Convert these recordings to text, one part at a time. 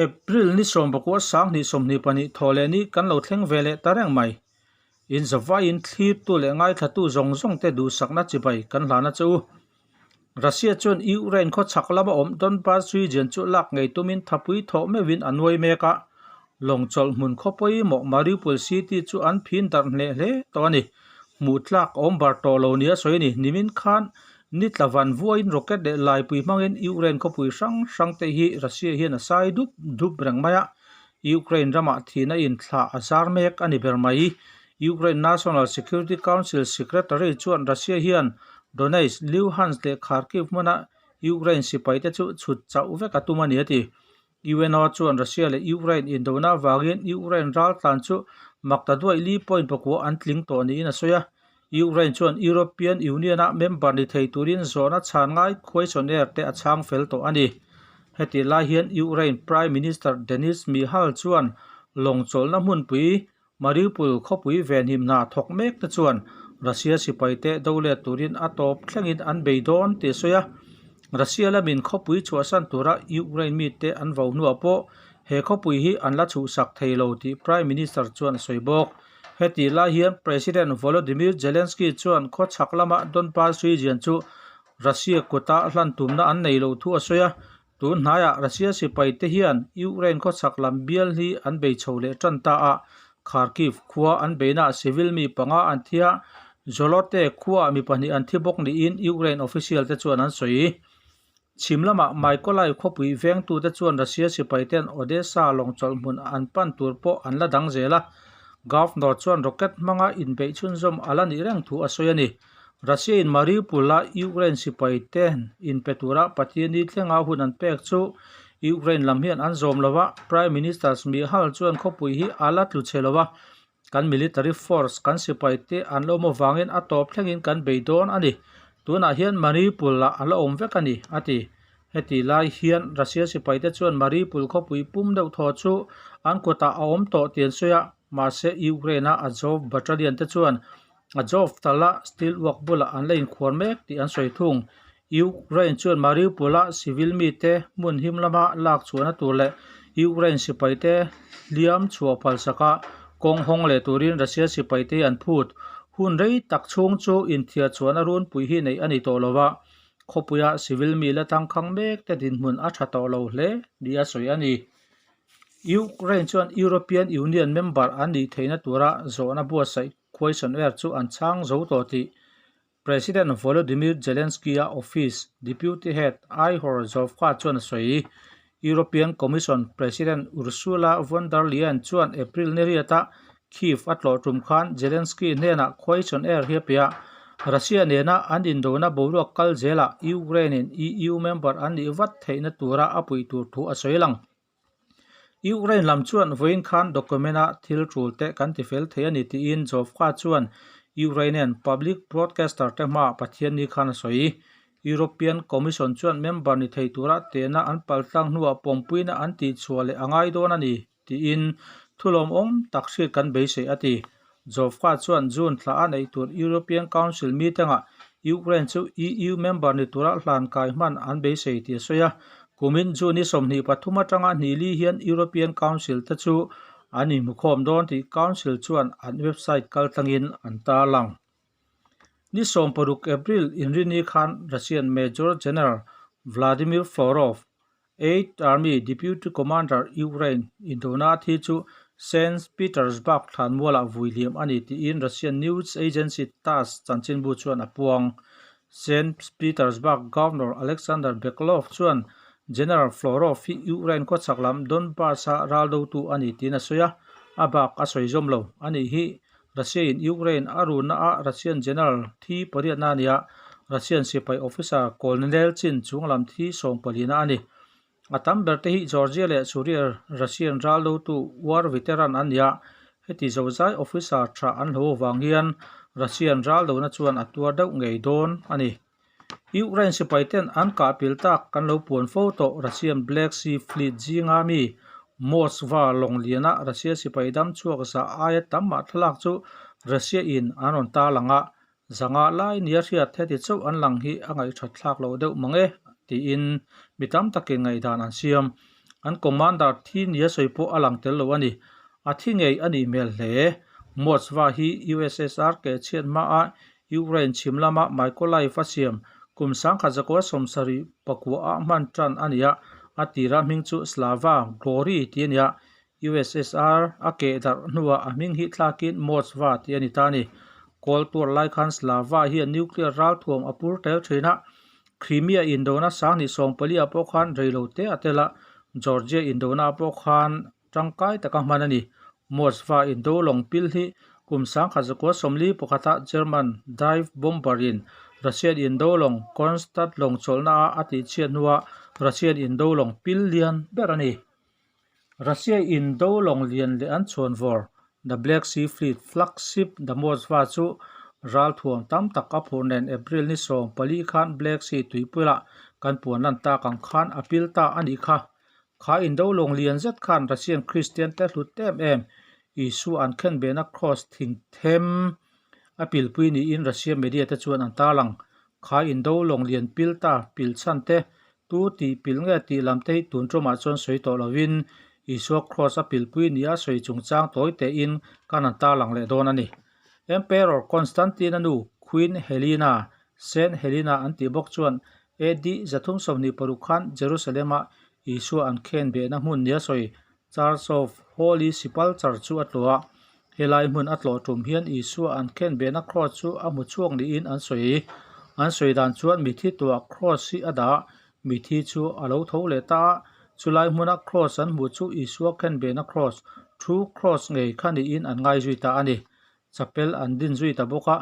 April ni sawmpakua sanghnih sawmhnih pahnih thaw leh ni kan lo thleng ve leh ta reng mai. In zavaiin thlirtu leh ngaithlatu zawng zawng te duhsakna chibai kan hlan a che u. Russia chuan Ukraine khaw chhak lama awm Donbas region chu lak ngei tumin thapui thawh meuhin a nuai mek a, lawng chawlh hmun khaw pawimawh Mariupol city chu an phin darh hneh hle tawh a ni. Hmuh tlak awm bar tawh lo nia sawi a ni. Nimin khan ni tla van vuaiin rocket leh laipui hmangin Ukraine khawpui hrang hrang te hi Russia hian a sai dup dup reng mai a, Ukraine ramah thihna inthlah a zar mek a ni ber mai. Ukraine National Security Council Secretary chuan Russia hian Donetsk, Luhansk leh Kharkiv hmuna Ukraine sipaite chu chhut chauh vek a tum a ni a ti. UNO chuan Russia leh Ukraine indona avangin Ukraine raltlan chu makta duaih li point pakua an tling tawh niin a sawi a. Ukraine chuan European Union-a member ni thei turin zawhna chhan ngai questionnaire te a chhang fel tawh a ni. Hetih lai hian Ukraine Prime Minister Denis Shmyhal chuan lawng chawlhna hmunpui Mariupol khawpui venhim hna thawk mek te chuan Russia sipaite do let turin a tawp thlengin an bei dawn tih a sawi a. Russia lamin khawpui chhuahsan tura Ukraine mite an vo hnuah pawh he khawpui hi an la chhuhsak thei lo tih Prime Minister chuan a sawi bawk. Hetih lai hian President Volodymyr Zelensky chuan khawchhak lama Donbas region chu Russia kuta hlan tumna an nei lo thu a sawi a. Tun hnaiah Russia sipai te hian Ukraine khawchhak lam bial hi an bei chho leh tan ta a, Kharkiv khua an beinaah civil mi panga an thi a, Zolote khuaah mi pahnih an thi bawk niin Ukraine official te chuan an sawi. Chhim lamah Mykolaiv khawpui vengtute chuan Russia sipai ten Odesa lawngchawlh hmun an pan tur pawh an la dang zel a, Governor chuan rocket hmanga inbeih chhunzawm a la nih reng thu a sawi a ni. Russia in Mariupol-a Ukraine sipai ten inpe tura Pathiani thlenga hun an pek chu Ukraine lam hian an zawm lo a, Prime Minister Shmyhal chuan khawpui hi a la tlu chhe lo a, kan military force kan sipai te an la awm avangin a tawp thlengin kan bei dawn a ni. Tunah hian Mariupol-ah a la awm vek a ni, a ti. Heti lai hian Russia sipai te chuan Mariupol khawpui pum deuh thaw chu an kutah a awm tawh tih an sawi a, mahse Ukraine-a Azov Battalion te chuan Azov tala steel work bulah an la inkhuar mek tih an sawi thung. Ukraine chuan Mariupol-a civil mite hmun him lama lak chhuahna tur leh Ukraine sipaite hliam chhuah phalsaka kawng hawng leh turin Russia sipaite hi an phut. Hun rei tak chhung chu inthiar chhuahna runpui hi neih a ni tawh lo va, khawpuia civil mi la tangkhang mek te dinhmun a tha tawh lo hle ni a sawi a ni. Ukraine chuan European Union member an nih theihna tura zawhna buatsaih questionnaire chu an chhang zo tawh tih President Volodymyr Zelensky-a office deputy head Ihor Zhovka chuan a sawi. European Commission President Ursula von der Leyen chuan April ni riata Kyiv a tlawh tum khan Zelensky hnenah questionnaire hi a pe a, Russia nena an indona boruak kal zelah Ukraine-in EU member an nih vat theihna tura a puih tur thu a sawi lang. Ukraine lam chuan vawiin khan document-a thil tul te kan ti fel thei a ni tiin Zhovka chuan Ukrainian public broadcaster te hmaah Pathianni khan a sawi. European Commission chuan member ni thei tura tehna an paltlang hnuah pawmpuina an tihchhuah leh a ngai dawn a ni tiin thulawmawm tak hriat kan beisei a ti. Zhovka chuan June thla a neih tur European Council meeting-ah Ukraine chu EU member ni tura hlan kai hman an beisei tih a sawi a. Kumin June ni 23 atanga hnih li hian European Council te chu an inhmukhawm dawn tih Council chuan an website kaltlangin an tarlang. Ni 16 April inrini khan Russian Major General Vladimir Florov, Eighth Army Deputy Commander Ukraine indona a thi chu Saint Petersburg thlanmualah vui hliam a ni tiin Russian news agency Tass chanchinbu chuan a puang. Saint Petersburg Governor Alexander Beklov chuan General Florov hi Ukraine khawchhak lam Donbas-a raldotu a ni tiin a sawi a, a bak a sawi zawm lo. Ani hi Russia in Ukraine a runna ah Russian General thi pariatna a ni a, Russian sipai officer Colonel chin chunglam thi sawmpalina a ni. A tam ber te hi Georgia leh Suria Russian ral dotu war veteran an ni a, heti zozai officer tha an hlo avang hian Russian ral dona chuan a tuar deuh ngei dawn a ni. Ukraine sipai ten an kah pil tak kan lo puan fo tawh Russian Black Sea Fleet zinga mi Moskva lawng liana Russia sipai dam chhuak za aia tam mah thlalak chu Russia in an rawn tar lang a, zanga lai nia hriat heti chauh an lang hi a ngaihthat thlak loh deuh mang e tiin mi tam takin ngaihdan an siam. An commander thi nia sawi pawh a lang tel lo a ni. A thi ngei a nih hmel hle. Moskva hi USSR keh chhiat hmaa Ukraine chhim lama Mykolaiv a siam kum 1979 ah hman tan a ni a, a tira hming chu Slava, Glory, tih a ni a, USSR a keh darh hnuah a hming hi thlakin Moskva tih a ni ta a ni. Cold War lai khan Slava hian nuclear ralthuam a pur tel thin a, Crimea indona 2014 ah pawh khan reilo te a tel a, Georgia indona ah pawh khan tangkai taka hman a ni. Moskva indo lawng pil hi kum 1941 ah German dive bomber in Russian indo lawng Kronstadt lawng chawlhna ah a tihchhiat hnuah Russian indo lawng pil lian ber a ni. Russia indo lawng lian leh an chhuanvawr The Black Sea Fleet flagship The Moskva chu ralthuam tam tak a phur nen April ni 14 khan Black Sea tuipuilah kan puan lan tak ang khan a pil ta a nih kha. Kha indo lawng lian zet khan Russian Kristian te hlut em em Isua an khenbehna cross thing them a pilpui niin Russia media te chuan an tarlang. Kha indo lawng lian pil ta pil chhan te tu tih pil nge tih lam te hi tun tumah chuan sawi tawh lovin Isua cross a pilpui nia sawi chungchang tawi tein kan han tarlang leh dawn a ni. Emperor Constantine-a nu Queen Helena, Saint Helena an tih bawk chuan AD 326 khan Jerusalem-a Isua an khen behna hmun nia sawi Church of Holy Sepulchre chu a tlawh a. Helai hmun a tlawh tum hian Isua an khen behna cross chu a hmu chhuak niin an sawi. An sawi dan chuan mithi tuah cross hi a dah a, mithi chu a lo tho leh ta a. Chulai hmuna cross an hmuh chu Isua khen behna cross, true cross ngei kha niin an ngai zui ta a ni. Chapel an din zui ta bawk a,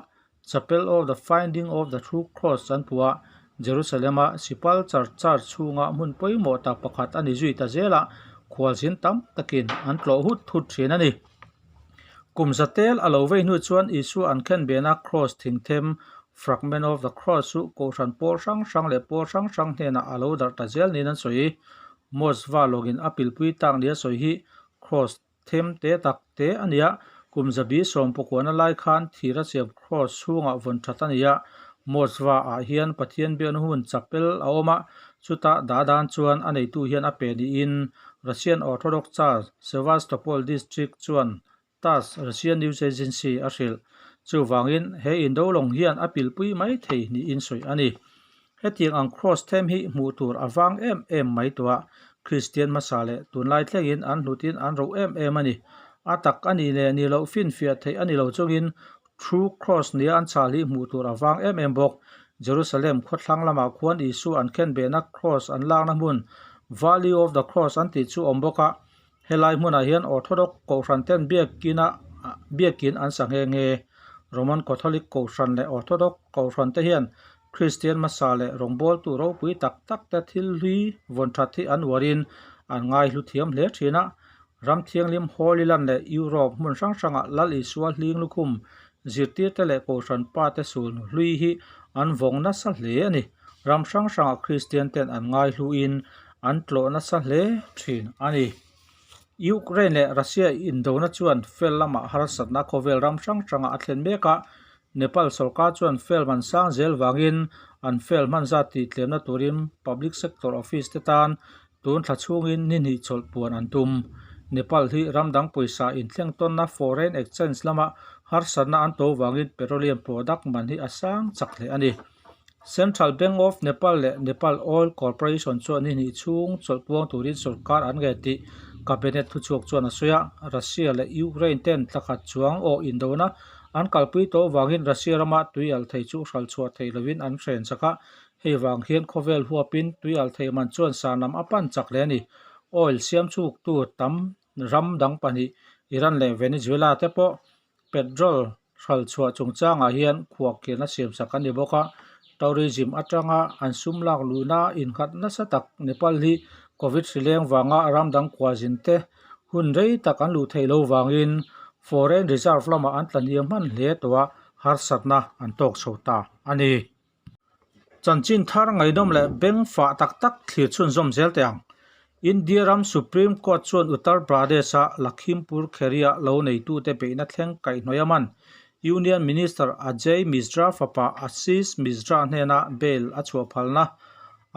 Chapel of the Finding of the True Cross an puh a, Jerusalem-a Sepulchre Church chhunga hmun pawimawh tak pakhat a ni zui ta zel a, khualzin tam takin an tlawh hut hut thin a ni. Kum za tel a lo vei hnu chuan Isua an khen bena Cross thingthem, Fragment of the Cross, chu Kohhran pawl hrang hrang leh pawl hrang hrang hnenah a lo darh ta zel niin an sawi. Mosva lawngin a pilpui tak nia sawi hi Cross Them te tak te a nia, kum zabi sawm pakuana lai khan thir a siam cross chhungah vawn that a ni a, Moskva ah hian Pathian biakna hun chapel a awm a, chutah dah dan chuan a neitu hian a pe niin Russian Orthodox Church Sevastopol District chuan Tass Russian news agency a hrilh. Chuvangin he indo lawng hian a pilpui mai thei niin sawi a ni. Hetiang ang cross them hi hmuh tur a vang em em mai tawh a, Kristian hmasa leh tunlai thlengin an hlutin an ro em em a ni. A tak a nih leh nih loh finfiah theih a ni lo chungin True Cross nia an chhal hi hmuh tur a vang em em bawk. Jerusalem khawthlang lamah khuan Isua an khenbehna cross an lakna hmun Valley of the Cross an tih chu a awm bawk a, Helai hmunah hian Orthodox Kohhran ten biakina biakin an sa nghe nghe. Roman Catholic Kohhran leh Orthodox Kohhran te hian Kristian hmasa leh rawngbawltu ropui tak tak te thil hlui vawn that hi an uarin an ngaihlu thiam hle thin a. Ram Thianghlim Holy Land leh Europe hmun hrang hrangah Lal Isua hling lukhum zirtirte leh Kohhran pa te sul hlui hi an vawng nasa hle a ni. Ram hrang hrangah Kristian ten an ngaihluin an tlawh nasa hle thin a ni. Ukraine leh Russia indona chuan fel lamah harsatna khawvel ram hrang hrangah a thlen mek a, Nepal sorkar chuan fel man sang zel vangin an fel hman zat tih tlemna turin public sector office te tan tun thla chhungin ni hnih chawlh puan an tum. Nepal hi ram dang pawisa inthleng tawnna foreign exchange lama harsatna an to vangin petroleum product man hi a sang chak hle a ni. Central Bank of Nepal leh Nepal Oil Corporation chuan ni hnih chhung chawlh puang turin sorkar an ngen tih Cabinet thuchhuak chuan a sawi a. Russia leh Ukraine ten thla khat chuang awh indona an kalpui tawh vangin Russia rama tui alh thei chu hral chhuah theih lovin an hren chak a, hei vang hian khawvel huapin tui alh thei man chuan san lam a pan chak hle a ni. Oil siam chhuktu tam ram dang pahnih Iran leh Venezuela te pawh Petrol hral chhuah chungchangah hian khuahkirna siamsak a ni bawk a, tourism atanga an sum lak luhna innghat nasa tak Nepal hi Covid hri leng vanga ram dang kuazin te hun rei tak an luh theih lo vangin foreign reserve lamah an tla hniam hman hle tawh a, harsatna an tawk chho ta a ni. Chanchin thar ngaihnawm leh beng fah tak tak thlir chhunzawm zel teh ang. India ram Supreme Court chuan Uttar Pradesh-a Lakhimpur Kheri-a lo neitute beihna thleng kaihhnawih a man. Union Minister Ajay Mishra fapa Ashish Mishra hnena bail a chhuah phalna.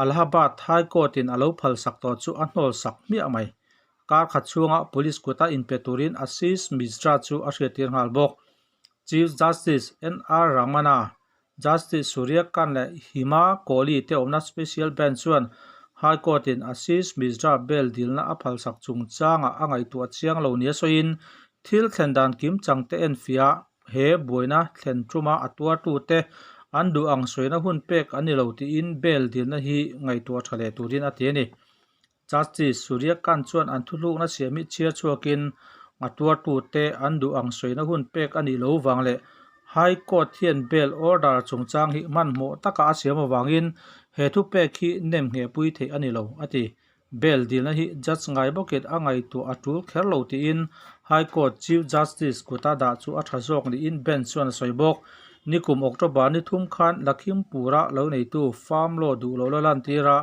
Allahabad High Court-in a lo phalsak tawh chu a hnawlsak hmiah mai. Kar khat chhunga police kuta inpe turin Ashish Mishra chu a hriattir nghal bawk. Chief Justice NR Ramana, Justice Surya Kant leh Hima Kohli te awmna Special Bench chuan High Court-in Ashish Mishra bail dilna a phalsak chungchangah a ngaihtuah chiang lo nia sawiin thil thlen dan kim changte enfiah he buaina thlen tuma a tuartute an duh ang sawina hun pek an ni lo tiin bail dilna hi ngaihtuah tha leh turin a ti a ni. Justice Surya Kant chuan an thuhlukna siam hi chhiar chhuakin a tuartute an duh ang sawina hun pek a nih loh vang leh High Court hian bail order chungchang hi hmanhmawh taka a siam avangin he thupek hi nem nghehpui theih a ni lo, a ti. Bail dilna hi judge ngai bawkin a ngaihtuah a tul kher lo tiin High Court Chief Justice kuta dah chu a tha zawk niin bench chuan a sawi bawk. Nikum October ni thum khan Lakhimpur-a lo neitu farm law duh loh la lantir a,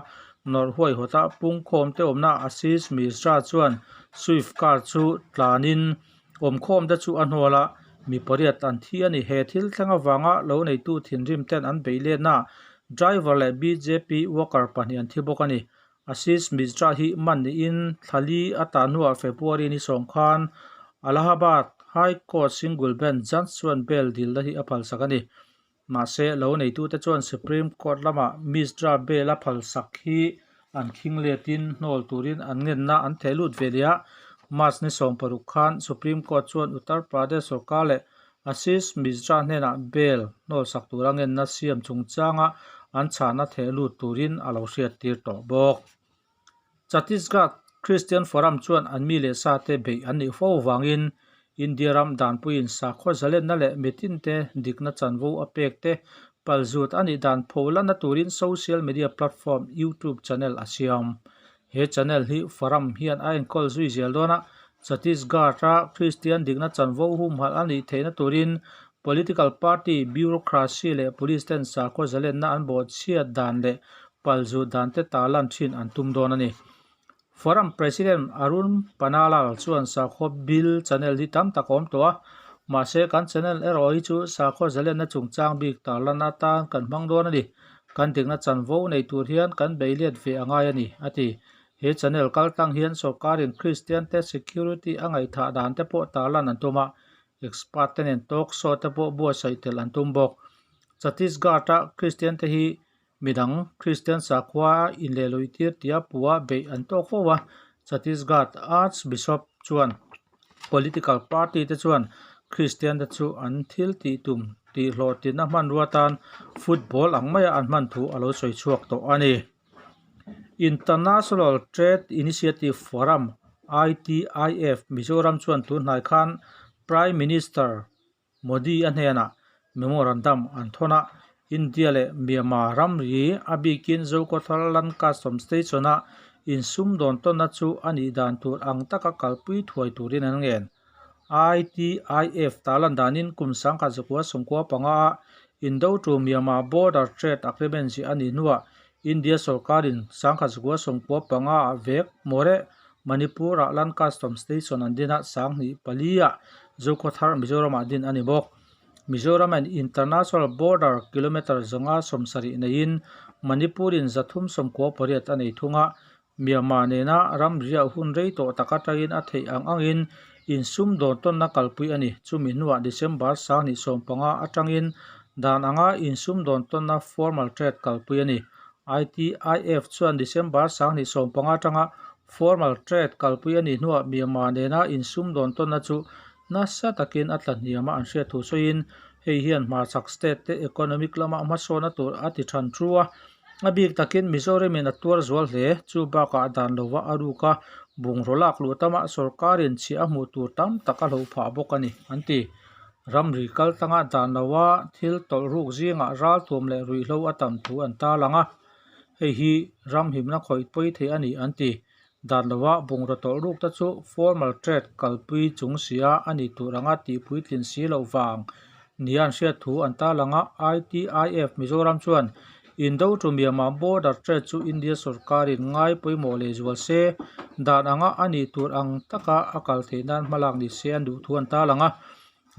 nawrh huaihawta pungkhawm te awmna Ashish Mishra chuan Swift car chu tlanin awmkhawm te chu a hnawl a, mi pariat an thi a ni. He thil thleng avanga lo neitu thinrim ten an beih letna driver leh bjp worker pahnih an thi bawk a ni. Ashish Mishra hi man niin thla li a tah hnuah February ni sawm khan Allahabad High Court Single Bench judge chuan bail dilna hi a phalsak a ni. Mahse, lo neitute chuan Supreme Court lamah Mishra bail a phalsak hi an khing letin hnawl turin an ngenna an theh lut ve leh a. March ni 16 khan Supreme Court chuan Uttar Pradesh sorkar leh Ashish Mishra hnenah bail hnawlsak tura ngenna siam chungchanga an chhahna theh lut turin a lo hriattir tawh bawk. Chhattisgarh Christian Forum chuan an mi leh sate beih an nih fo vangin India ram danpuiin sakhaw zalenna leh mitinte dikna chanvo a pek te palzut a nih dan pho lana turin social media platform YouTube channel a siam. He channel hi Forum hian a enkawl zui zel dawn a, Chhattisgarh-a Kristian dikna chanvo humhalh a nih theihna turin political party, bureaucracy leh police ten sakhaw zalenna an bawhchhiat dan leh palzut dan te tarlan thin an tum dawn a ni. Forum President Arun Panalal chuan sakhaw bill channel hi tam tak a awm tawh a, mahse kan channel erawh hi chu sakhaw zalenna chungchang bik tarlan atan kan hmang dawn a ni. Kan dikna chanvo nei tur hian kan bei let ve a ngai a ni, a ti. He channel kal tlang hian sorkarin Kristian te security a ngaihthah dan te pawh tarlan an tum a, expert te nen talk show te pawh buatsaih tel an tum bawk. Chhattisgarh-a Kristian te hi midang Kristian sakhua inlehluih tir tia pua beih an tawk fo a, Chhattisgarh Archbishop chuan Political party te chuan Kristian te chu an thil tih tum tih hlawhtlinna hmanrua tan football ang maia an hman thu a lo sawi chhuak tawh a ni. International Trade Initiative Forum, ITIF, Mizoram chuan tun hnai khan Prime Minister Modi a hnenah memorandum an thawn a, India leh Myanmar ramri a bikin Zokhawthar Land Custom Station-a insumdawn tawnna chu a nih dan tur ang taka kalpui thuai turin an ngen. ITIF tarlan danin kum 1995-a Indo-to Myanmar Border Trade Agreement ziah a nih hnuah India sorkarin 1995-ah vek Moreh Manipur-ah Land Custom Station an din a, 2004-ah Zokhawthar Mizoram-ah din a ni bawk. Mizoram-in International Border kilometre 570 neiin Manipur-in 398 a nei thung a, Myanmar nena ramriah hun rei tawh tak atangin a theih ang angin insumdawn tawnna kalpui a ni. Chumi hnuah December 2015 atangin dan anga insumdawn tawnna formal trade kalpui a ni. ITIF chuan December 2015 atanga formal trade kalpui a nih hnuah Myanmar nena insumdawn tawnna chu nasa takin a tla hniam a an hriat thu sawiin hei hian hmarchhak state te economic lama hmasawnna tur a ti than thu a. A bik takin Mizoramin a tuar zual hle. Chu bakah dan lova a ruk a, bungraw lak luh tama sorkarin chhiah a hmuh tur tam tak a hloh phah bawk a ni, an ti. Ramri kal tanga dan loa thil tawlh ruk zingah ralthuam leh ruihhlo a tam thu an tarlang a, hei hi ram himna khawih pawi thei a ni an ti. Dan loa bungraw tawlh ruk te chu formal trade kalpui chung sia a ni tur anga tih puitlin si loh vang nia an hriat thu an tarlang a, ITIF Mizoram chuan Indo to Myanmar border trade chu India sorkarin ngai pawimawh leh zual se, dan anga a nih tur ang taka a kal theih nan hmalak ni se an duh thu an tarlang a.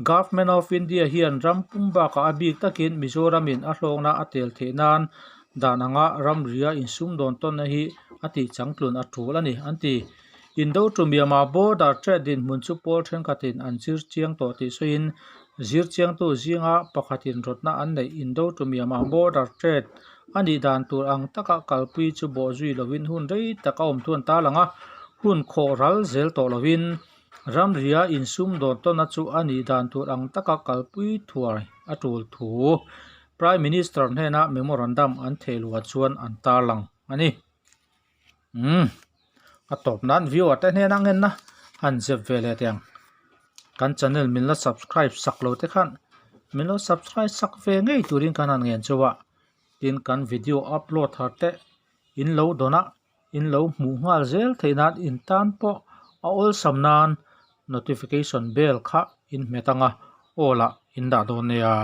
Government of India hian ram pum bakah a bik takin Mizoramin a hlawkna a tel theih nan Dan anga ramria insumdawn tawnna hi a tih changtlun a tul a ni, an ti. Indo tu Myanmar border trade dinhmun chu pawl thenkhatin an zir chiang tawh tih sawiin zir chiangtu zinga pakhatin rawtna an neih Indo tu Myanmar border trade a nih dan tur ang taka kalpui chu bawhzui lovin hun rei tak a awm thu an tarlang a, hun khawh ral zel tawh lovin ramria insumdawn tawnna chu a nih dan tur ang taka kalpui thuai a tul thu Prime Minister hnena memorandum an thehluah chuan an tarlang a ni. Umm a tawp nan viewer te hnena ngenna han zep ve leh teh ang. Kan channel min la subscribe sak lo te khan min lo subscribe sak ve ngei turin kan han ngen chauh a. Tin kan video upload thar te in lo dawn a in lo hmuh nghal zel theih nan in tan pawh a awlsam nan notification bell kha in hmet ang a aw lah in dah dawn nia.